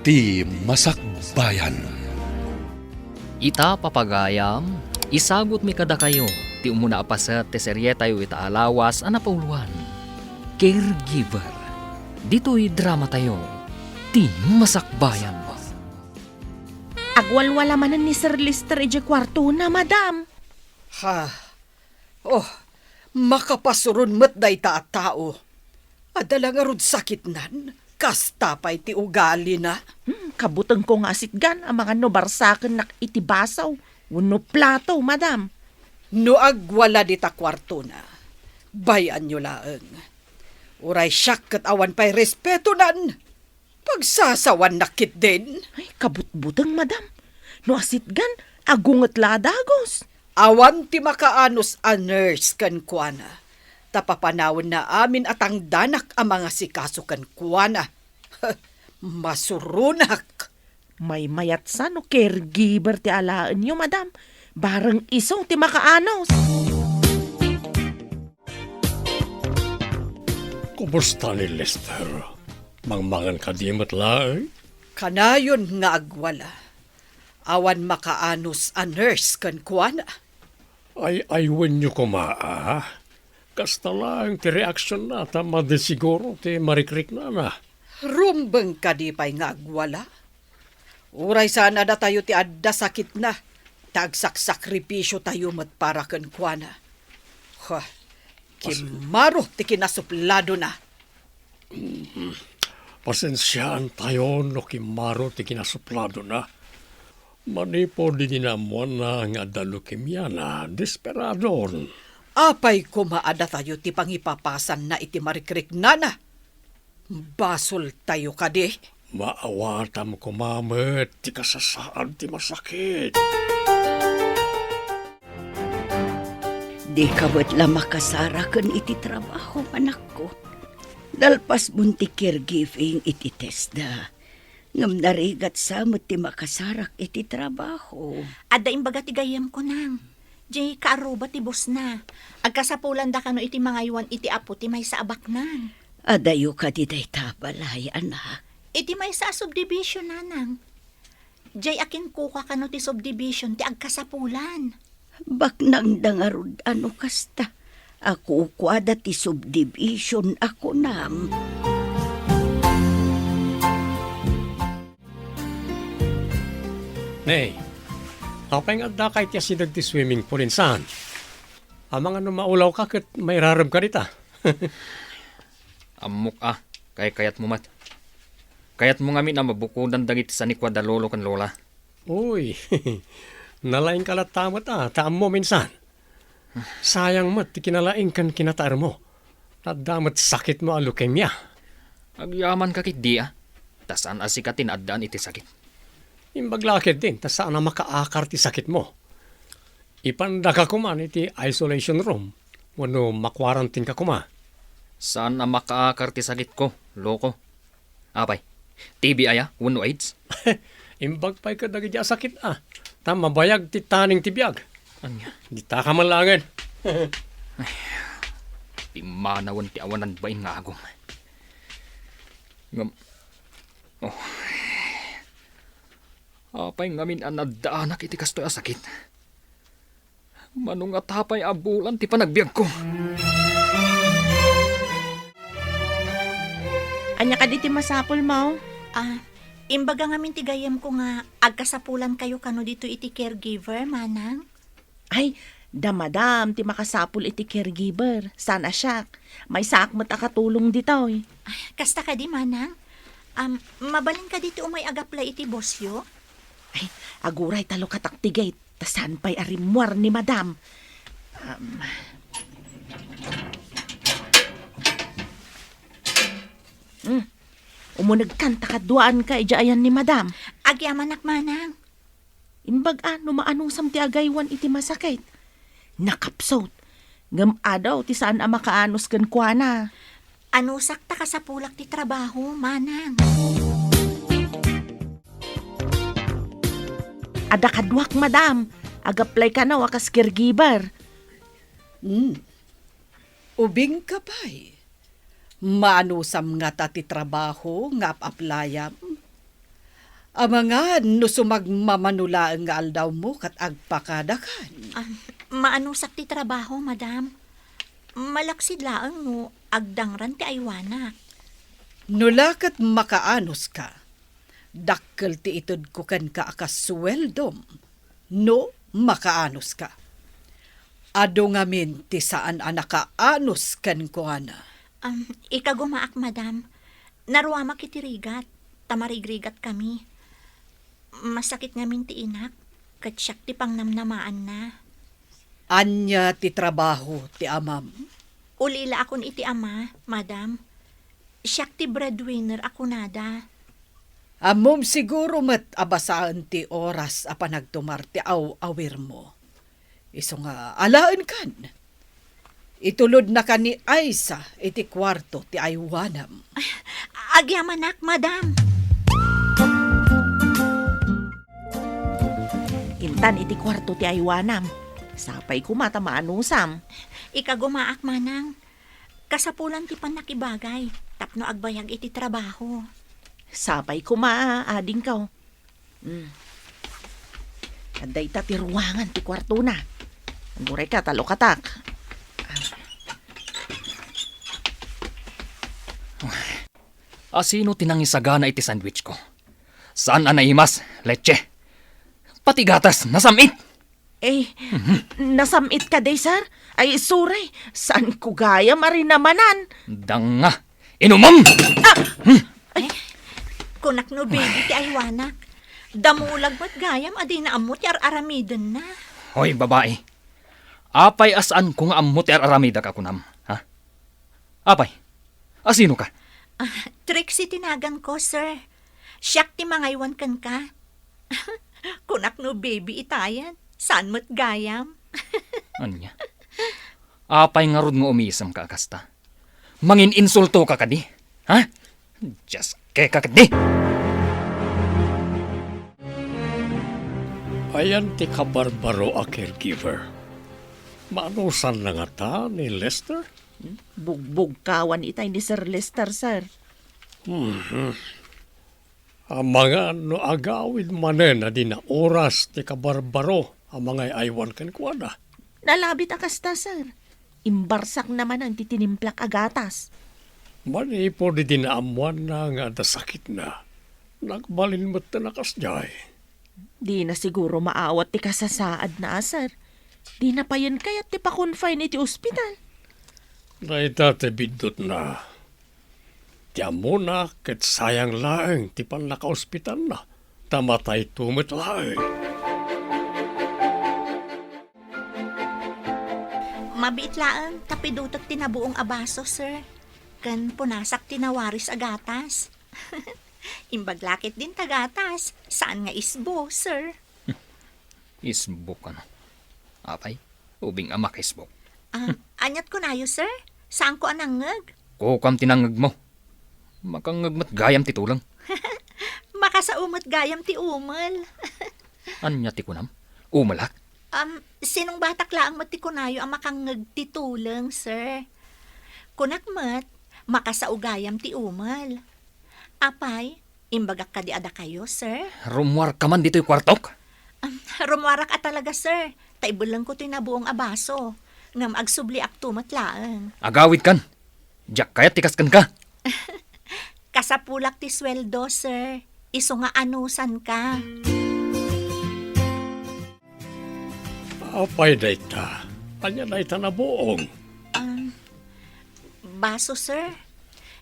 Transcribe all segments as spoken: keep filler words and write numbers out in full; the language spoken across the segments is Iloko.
Ti Masakbayan. Ita, papagayam, isagutmi kadakayo ti umuna a paset ti serietayo ita a lawas a napauloan, Caregiver. Ditoy dramatayo, Ti Masakbayan. Agwalwala manen ni Sir Lester idiay kuartona, madam. Ha, Oh, makapasuron met dayta a tao. Adda la ngarud sakitnan, kasta pay ti ugalina. Hmm, kabutengko nga asitgan amangan no barsakennak iti baso wenno plato, madam. No agwala dita kuartona, bay-anyo laeng. Uray siak ket awan pay respetonan. Pagsasawannak ketdin. Ay, kabutbuteng, madam. No asitgan, agunget la a dagus. Awan ti makaanus a nurse kenkuana. Ta papanawenna amin a tangdanak a mangasikaso kenkuana. Masuronak. Maymayat sa no caregiver ti alaenyo, madam. Bareng isu ti makaanus. Kumusta ni Lester? Mangmangan kadi met laeng? Kanayon nga agwala. Awan makaanus a nurse kenkuana. Ay-aywenyo koma, a? Kasta laeng ti reaksionna ta madi siguro ti marikriknana. Rumbeng kadi pay nga agwala? Uray saan a datayo ti adda sakitna, ta agsaksakripisiotayo met para kenkuana. Huh, Pas- kimmaro ti kinasupladona. Mm. Pasensiaantayo no kimmaro ti kinasupladona. Manipud idi naammoanna nga adda leukemiana, desperadon. Apay koma a datayo ti pangipapasanna iti marikriknana? Basoltayo kadi? Maawatam koma met ti kasasaad ti masakit. Dika met la makasaraken iti trabaho, anakko. Nalpasmon ti caregiving iti TESDA. Ngem narigat sa met ti makasarak iti trabaho. Adda imbaga ti gayyemko, nang. Diay kaarruba ti bosna. Agkasapulanda kano iti mangaywan iti apo ti maysa a baknang. Adayo kadi dayta a balay, anak? Iti maysa a subdivision, nanang. Diay a kinkuka kano ti subdivision ti agkasapulan. Baknangda ngarud a no kasta. A kukuada ti subdivision a kunam. Nay, apay nga addaka iti asideg ti swimming pool insan? Amangan no maulawka ket mairaremka dita. Ammok a, kaykayatmo met. Kayatmo ngamin a mabukodan dagiti sanikua da lolo ken lola. Uy, nalaingka latta met a, ta ammom insan. Sayang met ti kinalaing ken kinataermo. Adda met sakitmo a leukemia. Agyamanka ketdi a, ta saan a sika ti naaddaan iti sakit. Imbag la ketdin, ta saan a makaakar ti sakitmo. Ipandaka koman iti isolation room, wenno makwarantinka koma. Saan a makaakar ti sakitko, loko. Apay, T B aya wenno AIDS? Imbag pay kadagiti a sakit a, ta mabayag ti taning ti biag. Ania? Ditaka man laengen. Ay, pimmanawen ti awanan bain nga agum. Ngem, oh, apay ngamin a naddaanak iti kastoy a sakit? Mano ngata pay a bulan ti panagbiagko? Ania kadi ti masapulmo? Ah, imbaga ngamin ti gayyemko nga agkasapulankayo kano ditoy iti caregiver, manang? Ay, da madam ti makasapul iti caregiver. Saan a siak. Maysaak met a katulong ditoy. Ay, kasta kadi, manang? Am, mabalin kadi ti umay agaplay iti bosyo? Ay, aguray ta lukatak ti gate, ta saan pay a rimmuar ni madam. Um, hmm, umunegkan ta kaduaanka idiay ayan ni madam. Agyamanak, manang. Imbag a no maanusam ti agaywan iti masakit. Nakapsut. Ngem adu ti saan a makaanus kenkuana. Anusak ta kasapulak ti trabaho, manang. Adda kaduak, madam. Agaplay kano a kas caregiver. Hmm. Ubingka pay. Maanusam ngata ti trabaho nga ap-aplayam? Amangan no sumagmamano laeng nga aldawmo ket agpakadakan. Ah, maanusak ti trabaho, madam. Malaksid laeng no agdangran ti aywanak. No la ket makaanuska, dakkel ti itedko kenka a kas suweldom no makaanuska. Adu ngamin ti saan a nakaanus kenkuana. Am, ikagumaak, madam. Naruamak iti rigat, ta marigrigatkami. Masakit ngamin ti inak, ket siak ti pangnamnamaanna. Ania ti trabaho ti amam? Ulilaakon iti ama, madam. Siak ti breadwinner a kunada. Ammom siguro met a basaen ti oras a panagtumar ti aw-awirmo. Isu nga alaenkan. Itulodnaka ni Aisa iti kuarto ti aywanam. Agyamanak, madam. Intan iti kuarto ti aywanam. Sapay koma ta maanusam. Ikagumaak, manang. Kasapulan ti pannakibagay tapno agbayag iti trabaho. Sapay koma, adingko. Hmm. Adda ita ti ruangan ti kuartona. Uray ka, ta lukatak. Asino ti nangisagana iti sandwich ko? Saan a naimas, leche. Pati gatas, nasam-it. Eh, nasam-it kadi, sir? Ay, sorry. Saan ko gayam a rinamanan? Danga. Inumam! Ah! Hmm. Ay, kunak no baby ti aywanak. Damulag met gayam a dina ammo ti ar-aramidenna. Hoy, babai. Apay a saanko nga ammo ti ar-aramidak a kunam, ha? Apay, asino ka? Ah, Trixie ti naganko, sir. Siak ti mangaywan kenka. Kunak no baby itayen, saan met gayam. Ania? Apay ngarud nga umisem ka a kasta? Mangin-insulto ka kadi? Ha? Dios, keka kadi? Ayan ti kabarbaro a caregiver. Maanusanna ngata ni Lester? Bugbugkawan itay ni Sir Lester, sir. Mhm. Amangan no agawid manen a di naoras ti kabarbaro a mangay-aywan kenkuana. Nalabit a kasta, sir. Imbarsakna manen ti tinimplak a gatas. Manipud idi naammoanna nga adda sakitna, nagbalin metten a kasdiay. Dina siguro maawat ti kasasaadna, sir. Dina payen kayat ti pa-confine iti ospital. Dayta ti biddutna. Ti ammona ket sayang laeng ti pannakaospitalna, ta matayto met laeng. Mabiit laeng ta pidutek ti nabuong a baso, sir. Ken punasak ti nawaris a gatas. Imbag la ketdin ta gatas, saan nga isbo, sir. Isbok, ano? Apay, ubing a makaisbok. Ah, aniat kunayo, sir? Saanko a nangngeg? Kukuam ti nangngegmo. Makangngeg met gayam ti tuleng. Makasao met gayam ti umel. Ania ti kunam? Umelak? Um, sinungbatak laeng met ti kunayo a makangngeg ti tuleng, sir. Kunak met, makasao gayam ti umel. Apay, imbagak kadi a dakayo, sir? Rummuarka man ditoy kuartok? Um, rummuarak a talaga, sir. Ta ibellengko toy nabuong a baso. Ngem agsubliakto met laeng. Agawidkan. Diak kayat ti kas kenka. Kasapulak ti sueldo, sir. Isu nga anusanka. Apay dayta? Ania dayta nabuong? Um, baso, sir.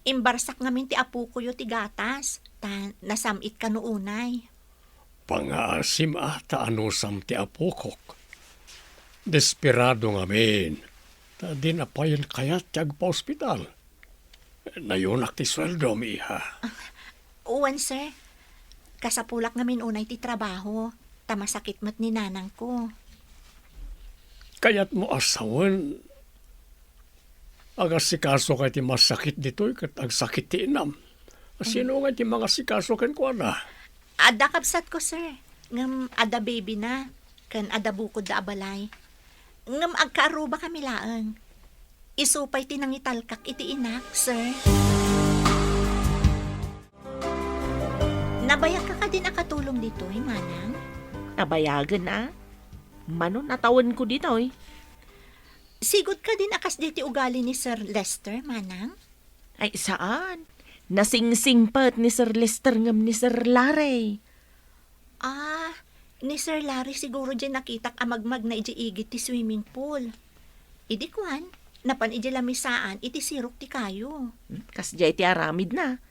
Imbarsak ngamin ti apokoyo ti gatas, ta nasam-it kano unay. Pangaasim a ta anusam ti apokok. Desperado ngamin, ta dina payen kayat ti agpaospital. Nayunak ti sueldom, iha. Wen, sir. Kasapulak ngamin unay ti trabaho, ta masakit met ni nanangko. Kayatmo a sawen, agasikasoka iti masakit ditoy ket agsakit ti inam. Sino ngay ti mangasikaso kenkuana? Adda kabsatko, sir. Ngem adda baby na, ken adda bukodda a balay. Ngem agkaarruba kami laeng. Isu pay ti nangitalkak iti inak, sir. Nabayagka kadin a katulong ditoy, manang? Nabayagen a. Mano natawenko ditoy. Sigud kadin a kasdiay ti ugali ni Sir Lester, manang? Ay, saan. Nasingsingpet ni Sir Lester ngem ni Sir Larry. Ah, ni Sir Larry siguro diay nakitak a magmagna idiay igid ti swimming pool. Idi kuan, napan idiay lamisaan iti sirok ti kayo. Hmm, kasdiay ti aramidna.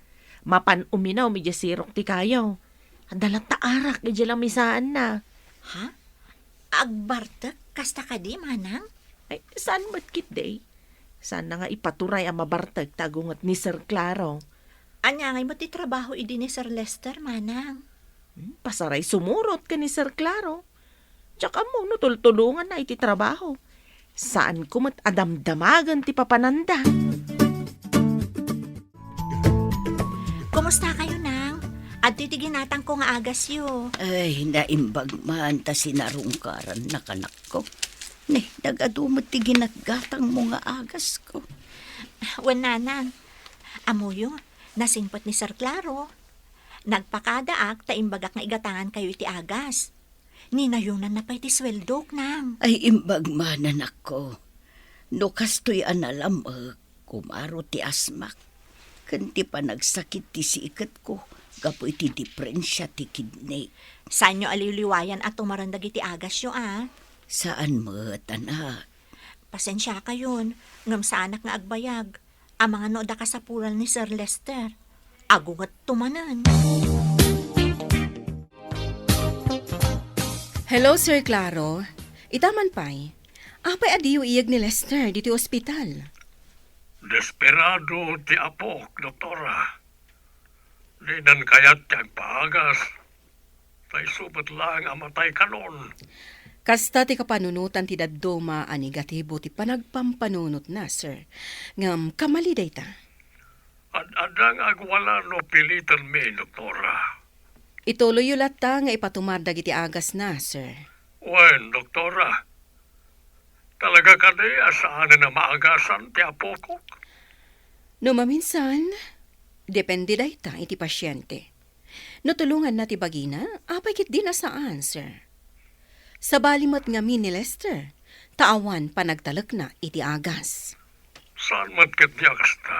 Mapan uminum idiay sirok ti kayo. Adda latta arak idiay lamisaanna. Ha? Agbartek kasta kadi, manang? Ay, saan met ketdi? Saanna nga ipaturay a mabartek ta agunget ni Sir Claro. Ania ngay met ti trabaho idi ni Sir Lester, manang? Hmm, pasaray sumurot ken ni Sir Claro. Diak ammo no tultulonganna iti trabaho. Saanko met a damdamagen ti papananda. Kumusta kayo, nang? Adtoy ti ginatangko nga agasyo. Ay, naimbag man ta sinarungkarannak, anakko. Ne, nagadu met ti ginatgatangmo nga agasko. Wen, nanang. Ammoyo, nasingpet ni Sir Claro. Nagpakadaak ta imbagak nga igatangan kayo iti agas. Ninayonanna pay ti sueldok, nang. Ay, imbag man, anakko. No kastoy a nalam-ek, kumaro ti asmak ken ti panagsakit ti siketko gapu iti diprensia ti kidney. Saanyo a liwliwayan a tumaren dagiti agasyo, a? Saan met, anak. Pasensiakayon, ngem saanak nga agbayag. Amangan no adda kasapulan ni Sir Lester. Agungetto manen. Hello, Sir Claro. Ita man pay, apay a diyo iyeg ni Lester ditoy ospital? Desperado ti apok, Doktora. Dinan kayat ti agpaagas. Ta isu met laeng a matay kanon. Kasta ti kapanunotan ti dadduma a negatibo ti panagpampanunotna, sir. Ngem kamali dayta. Ad-adda nga agwala no pilitanmi, Doktora. Ituloyyo latta nga ipatumar dagiti agasna, sir. Wen, Doktora. Talaga kadi a saanen a maagasan ti apokok? No maminsan, depende dayta iti pasiente. No tulonganna ti bagina, apay ketdi a saan, sir. Sabali met ngamin ni Lester, ta awan panagtalekna iti agas. Saan met ketdi a kasta?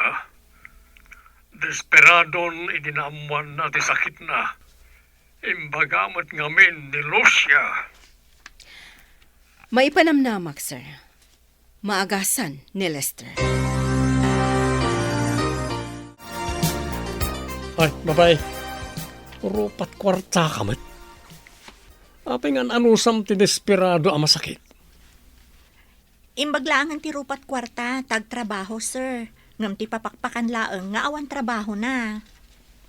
Desperadon idi naammoanna ti sakitna. Imbaga met ngamin ni Lucia. Maipanamnamak, sir. Maagasan ni Lester. Ay, babae. Rupat kuarta ka met. Apay nga an-anusam ti desperado a masakit? Imbag laengen ti rupat kuarta, ta agtrabaho, sir. Ngem ti papakpakan laeng nga awan trabahona.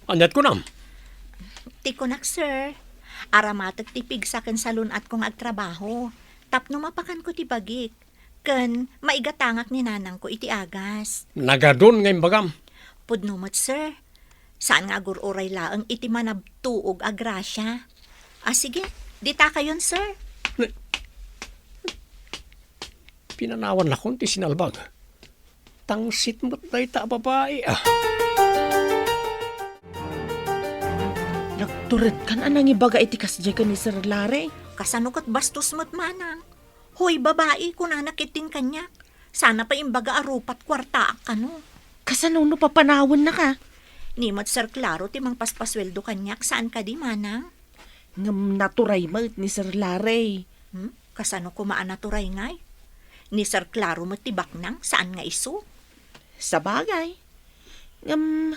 Aniat kunam? Ti kunak, sir, aramatek ti pigsa ken salun-atko nga agtrabaho. Tapno mapakanko ti bagik. Ken maigatangak ni nanangko iti agas. Nagadun nga imbagam. Pudno met, sir. Saan nga agur-uray laeng iti manabtuog a grasia. Ah, sige, dita kayon, sir. Ne-, pinanawan lakon ti sinalbag. Tangsit met dayta a babai, ah. Nagturedkan a nangibaga iti kasdiay ken ni Sir Larry. Kasano ket bastos met, manang? Hoy, babai, kunana ketdin kaniak. Sana pay imbaga a rupat kuartaak kano. Kasano no papanawennaka? Ni met Sir Claro ti mangpaspasueldo kaniak, saan kadi, manang? Ngem naturay met ni Sir Larry. Hmm? Kasano koma a naturay ngay? Ni Sir Claro met ti baknang, saan nga isu? Sabagay. Ngem,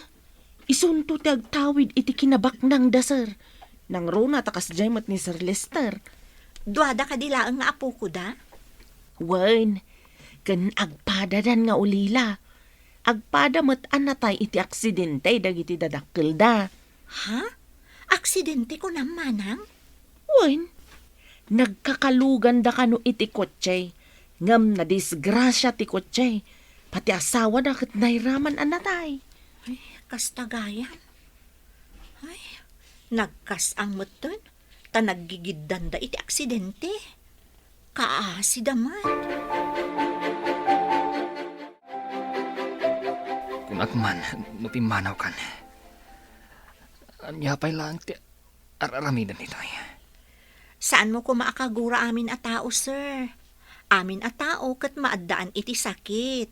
isunto ti agtawid iti kinabaknangda, sir. Nangruna ta kasdiay met ni Sir Lester. Duada kadi laeng nga apokoda? Wen, ken agpadadan nga ulila. Agpada met a natay iti aksidente dagiti dadakkelda. Ha? Aksidente kunam, manang? Wen, nagkakaluganda kano iti kotse, ngem nadisgrasia ti kotse, pati asawana ket nairaman a natay. Ay, kasta gayam. Ay, nagkas-ang metten, ta naggigiddanda iti aksidente. Kaasida man. Kunak man, no pimmanawkan. Ania pay laeng ti ar-aramiden ditoy? Saanmo koma a kagura amin a tao, sir. Amin a tao ket maaddaan iti sakit.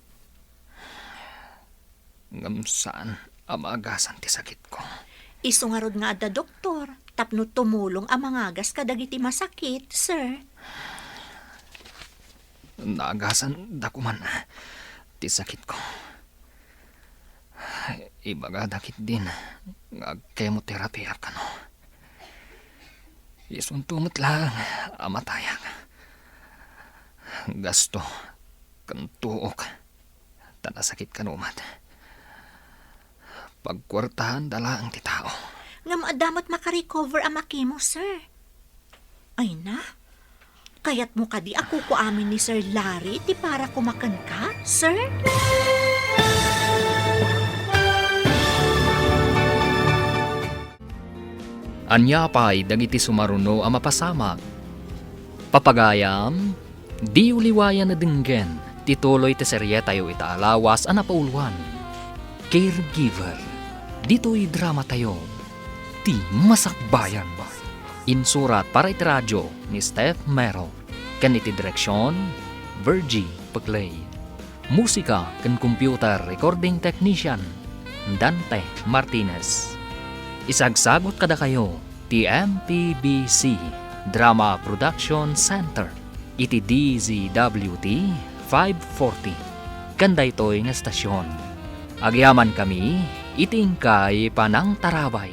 Ngem saan a maagasan ti sakitko. Isu ngarud nga adda doktor tapno tumulong a mangagas kadagiti masakit, sir. Naagasan da koman ti sakitko. Ibagada ketdin nga agkemoterapiak kano. Isunto met laeng a matayak. Gasto ken tuok ta nasakit kano met. Pagkuartaanda laeng ti tao. Ngem adda met makarecover a makemo, sir. Ay na, kayatmo kadi a kukuamin ni Sir Larry ti para koma kenka, sir? Ania pay dagiti sumaruno a mapasamak? Papagayam, diyo liwayan a denggen ti tuloy ti serietayo ita a lawas a napauluan, Caregiver. Ditoy dramatayo, Ti Masakbayan. Insurat para iti radio ni Steph Mero, ken iti direksion, Virgie Peclay. Musika ken computer recording technician, Dante Martinez. Isagsagut kadakayo ti M P B C Drama Production Center iti D Z W T five forty. Ken daytoy nga estasion, agyamankami iti inkay panangtarabay.